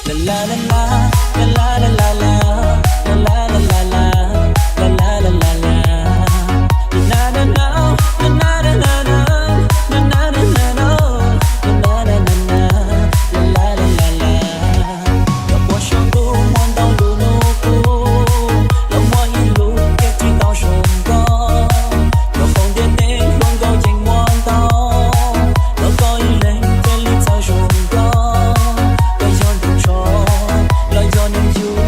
Los puag saum ntuj muaj ntau lub ntuj qub, los muaj ib lub thiaj tsis tau zoo nkauj. Los qhov ntiaj teb hluas nkauj yeej muaj ntau, los koj ib leeg thiaj li txawj zoo nkauj. Koj yog nraug tsov los yog nraug yug,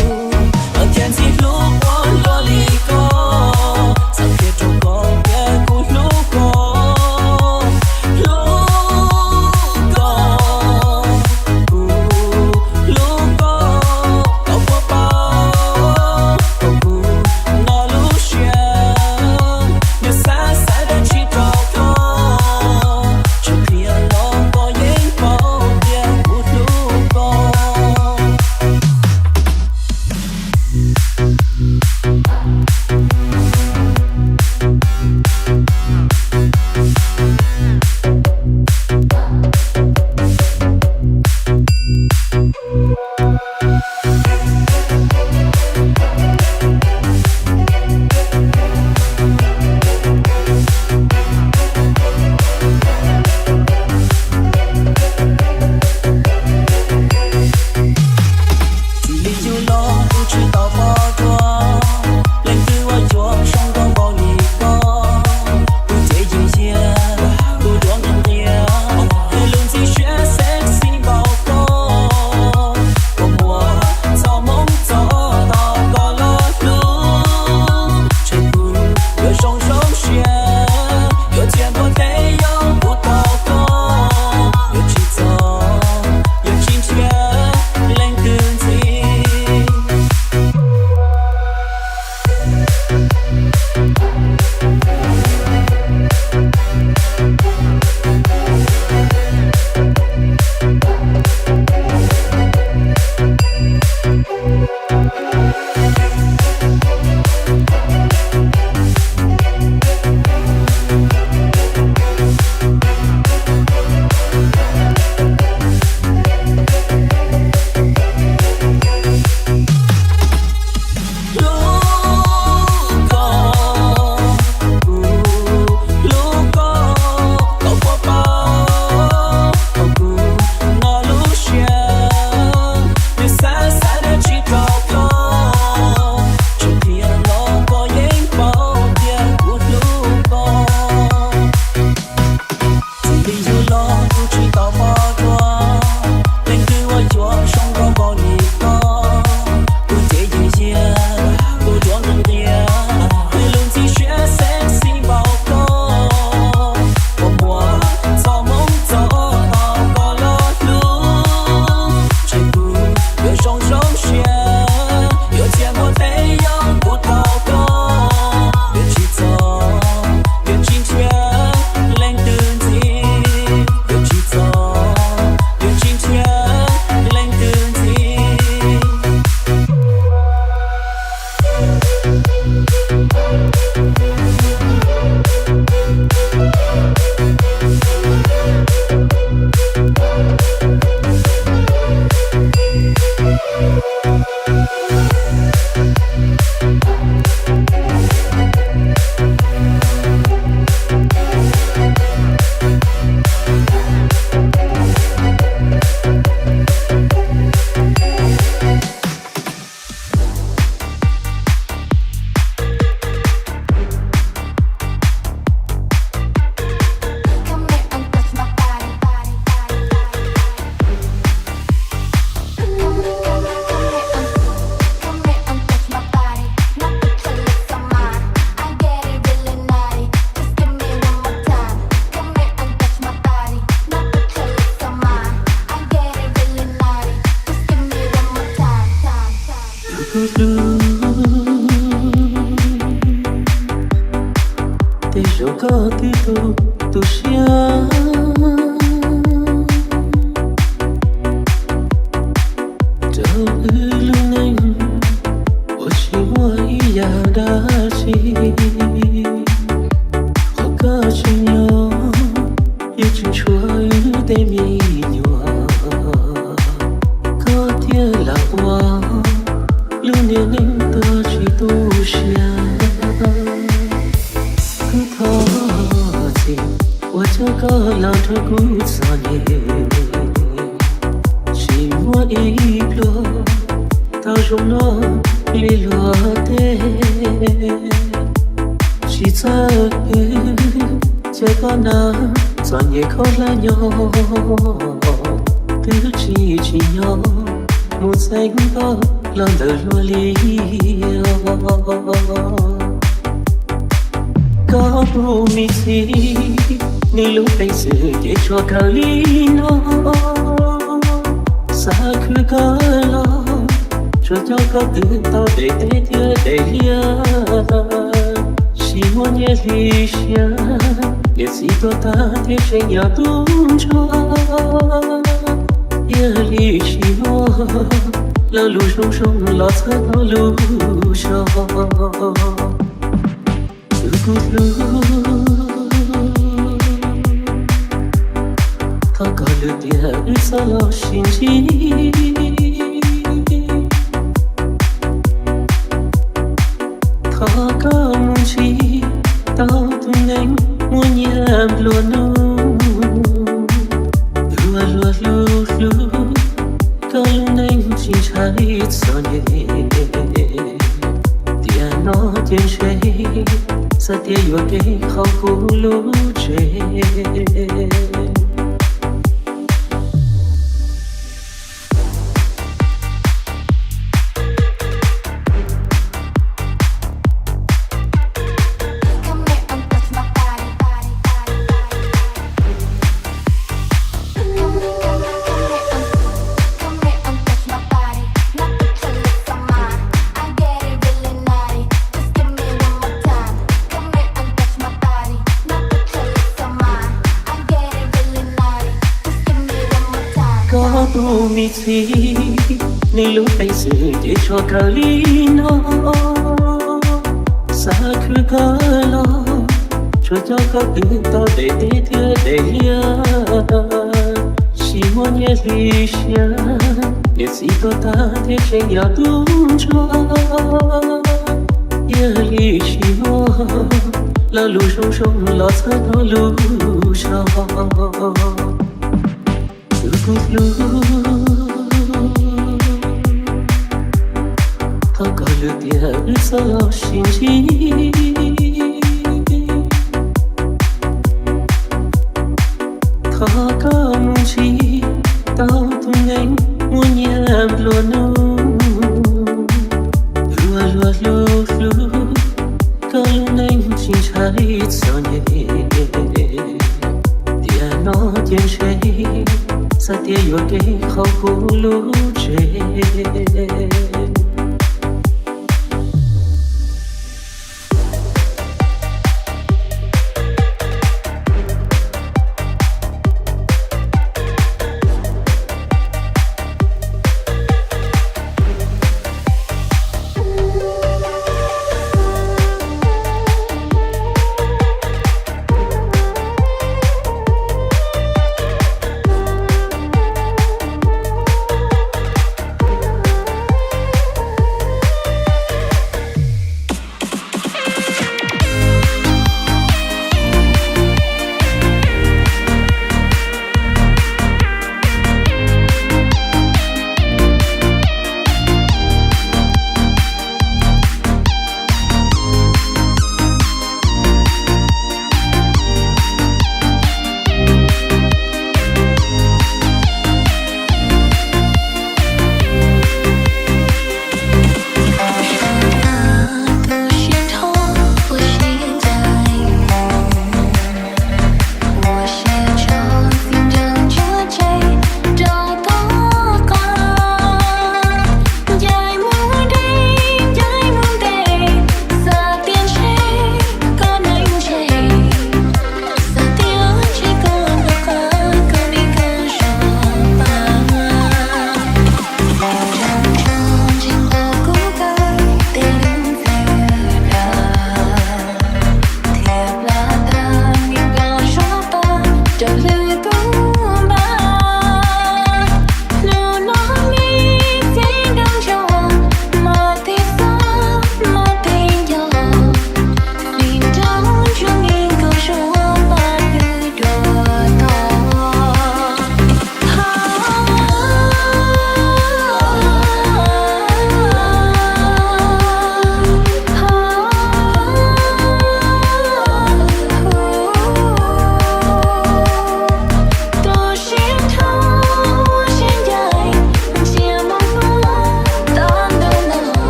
los thiaj ntxim hlub ua luaj li koj. Txawm qhia rau koj tias kuv hlub koj, hlub koj, kuv hlub koj, koj puas paub thaum kuv no lub siab, nws xav xav dab tsi rau koj, tsis qhia los koj yeej paub tias kuv hlub koj. Txij li yus los kuv tsis tau pom dua leej twg uas yuav zoo nkauj npaum li koj. Kuv ces yeej yog tus duab nqia nqia, tus lub ntxim siab sexy npaum koj. Kua muag txoj hmoov txog tos koj los hlub, ntshe kuv yuav zoo zoo siab, yuav txias npuab teb yog kuv tau koj, yuav tsis txog, yuav tsis nrhiav leej twg ntxiv. Hlub koj, kuv hlub koj, koj puas paub thaum kuv no lub siab, nws xav xav dab tsi rau koj, tsis qhia los koj yeej paub tias kuv hlub koj. Txij li yus los kuv tsis tau pom dua leej twg uas yuav zoo nkauj npaum li koj. Kuv ces yeej yog tus duab nqia nqia, tus lub ntxim siab sexy npaum koj. Kua muag txoj hmoov txog tos koj los hlub, ntshe kuv yuav zoo zoo siab, yuav txias npuab teb yog kuv tau koj, yuav tsis txog, yuav tsis nrhiav leej twg ntxiv, yuav tsis txog, yuav tsis nrhiav leej twg ntxiv. Kuv hlub, tej zaum koj twb tu tu siab rau wb lub neej uas tsis muaj ib yam dab tsi. Qhov koj tsis nyob yeej tsis ntshua wb tej me nyuam, koj thiaj Tib neeg tuag tsis tu siab, kuv thov txim uas coj koj los rau kuv txom nyem. Tsis muaj ib pluag tau zoo noj li luag tej, tsis txawj pw ces koj na, txom nyem khaub hlab nyob, twb tsis tsim nyog mus txeeb koj los ntawm hlua liaj. Koj tus me txiv, nws lub peev xwm ces tsuas kawg li no, xav khwv koj los tsuas coj koj twb tau daim teb thiab daim liaj. Tsis muaj nyiaj hli siab, niam txiv tuag tag thiab tseem yog tub ntsuag, yog li tsis muaj lo lus zoo zoo los txhawb tau lub zog. Tus kuv hlub, thov koj lwm tiam wb txhob los sib ntsib. Thov koj mus ntsib tau tus neeg muaj nyiaj nplua nuj, tus uas luag hlub hlub koj lub neej tsis ntshai txom nyem. Tiam no ces ntshe xav tias yuav kev qhau kuv lub tsev. Koj tus me txiv, nws lub peev xwm ces tsuas kawg li no, xav khwv koj los tsuas coj koj twb tau daim teb thiab daim liaj. Tsis muaj nyiaj hli siab, niam txiv tuag tag thiab tseem yog tub ntsuag, yog li tsis muaj lo lus zoo zoo los txhawb tau lub zog. Tus kuv hlub, thov koj lwm tiam wb txhob los sib ntsib. Thov koj mus ntsib tau tus neeg muaj nyiaj nplua nuj, tus uas luag hlub hlub koj lub neej tsis ntshai txom nyem. Tiam no ces ntshe xav tias yuav kev qhau kuv lub tsev.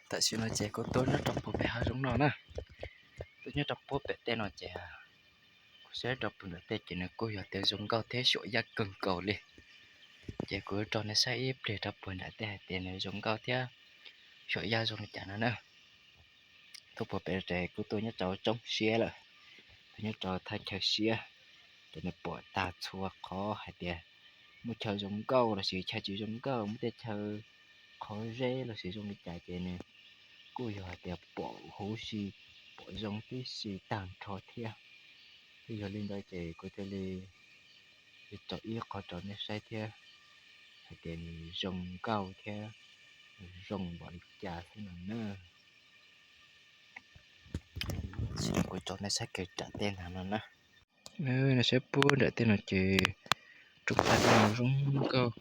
Tam sim no ces kuv tuaj nyob rau puag pem hav zoov no na. Tuaj nyob rau puag pem tej no ces kuv saib rau puag nram tej ces nws kuj yog tias zoo nkauj thiab xyuam yaj kawg nkaus li. Ces kuv rau nej saib ib pliag rau puag nram tej hais tias nws zoo nkauj thiab xyuam yaj zoo li cas no na. Tuaj puag pem ces kuj tuaj nyob rau roob siab lawm, tuaj nyob rau thaj chaw siab, ces nws pom tag txhua qhov hais tias muaj chaw zoo nkauj lossis chaw tsis zoo nkauj, muaj tej chaw qhov zeb lossis zoo li cas ces nws kuj yog hais tias pom huv si, pom zoo tib si tag nrho thiab. Twb yog li ntawd ces kuv thiaj li rau ib qho rau nej saib thiab, hais tias nws zoo nkauj thiab zoo npaum li cas xwb no na. Kuv rau nej saib kiag nram tej ntag no na. Nej saib puag nram tej no ces roob paj no zoo nkauj,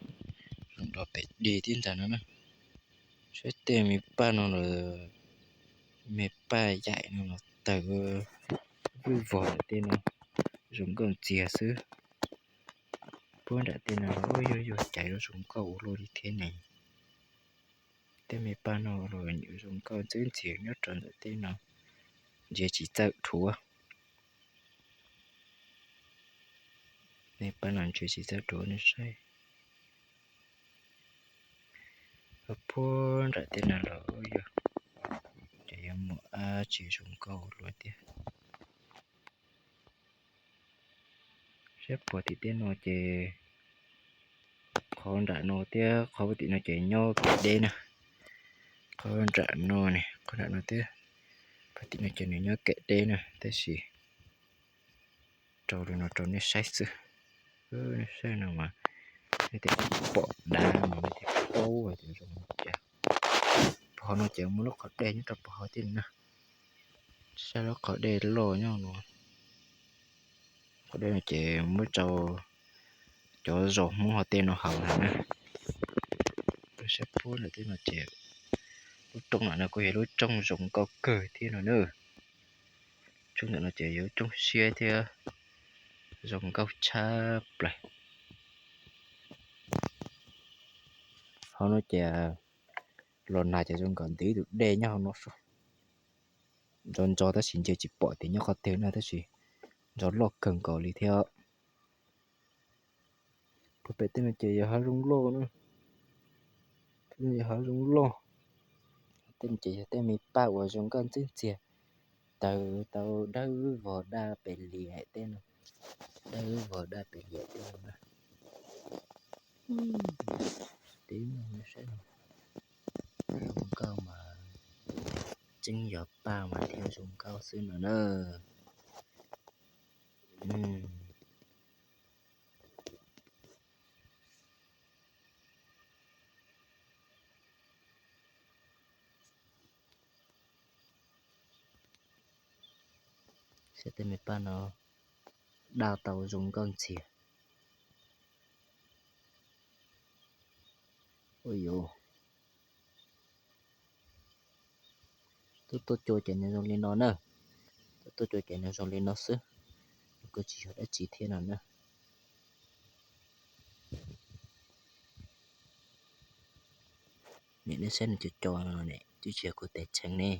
zoo nrov pem dig tib ntag no na. Saib tej me paj no los, me paj yaim no los tawg vwj vog nram tej no, zoo nkauj ntxiag xwb. Puag nram tej no los yuag yuag caiv los zoo nkauj ua luaj li thiab ne. Tej me paj no los zoo nkauj ntxwb ntxiag nyob rau ntawm tej no, ntsia tsis txawj dhuav. Me paj no ntsia tsis txawj dhuav nej saib. Puag nram tej no los yuag, ces yuav muaj dab tsi zoo nkauj ua luaj thiab. Saib puag tim tej no ces qhov nram no thiab qhov puag tim no ces nyob kem deb na. Qhov nram no ne, qhov nram no thiab puag tim no ces nws nyob kem deb na, tab sis rau li no rau nej saib xwb. Nej saib no mas nej thiaj pom dab no nej thiaj paub hais tias zoo li cas. Puag hauv no ces muaj lub qhov dej nyob rau puag hauv thiab na. Saib lub qhov dej loj nyob no. Qhov dej no ces muab rau cov zos Hmoob hauv tej no haus ntag na. Saib puag nram tej no ces lub rooj no kuj yog lub rooj zoo nkauj kawg thiab no na. Rooj ntawm no ces yog rooj siab thiab zoo nkauj tshaj plaws. Hauv no ces los nag ces zoo nkaus nti ib tus dej nyob hauv no. Ntsos ntsos tab sis ntsia tsis pom tias nyob qhov twg na, tab sis ntsos loj kawg nkaus li thiab. Puag pem tej no ces yog hav zoov loj na, yog hav zoov loj. Tej no ces yog tej me paj uas zoo nkauj ntxwb ntxiag, tawg tau dawb vog daj pes liam tej no, dawb vog daj pes liam tej no na. Tib zoo nkauj mas tseeb yog paj mas thiaj zoo nkauj xwb no na. Saib tej me paj no daj tau zoo nkauj ntxiag. Ua yuav tuaj tuaj cua ces nws zoo li no na. Tuaj tuaj cua ces nws zoo li no xwb, nws kuj tsis yog dab tsi thiab no na. Niam nej saib nws co co no ne, twb tsis yog kuv tes tshee ne.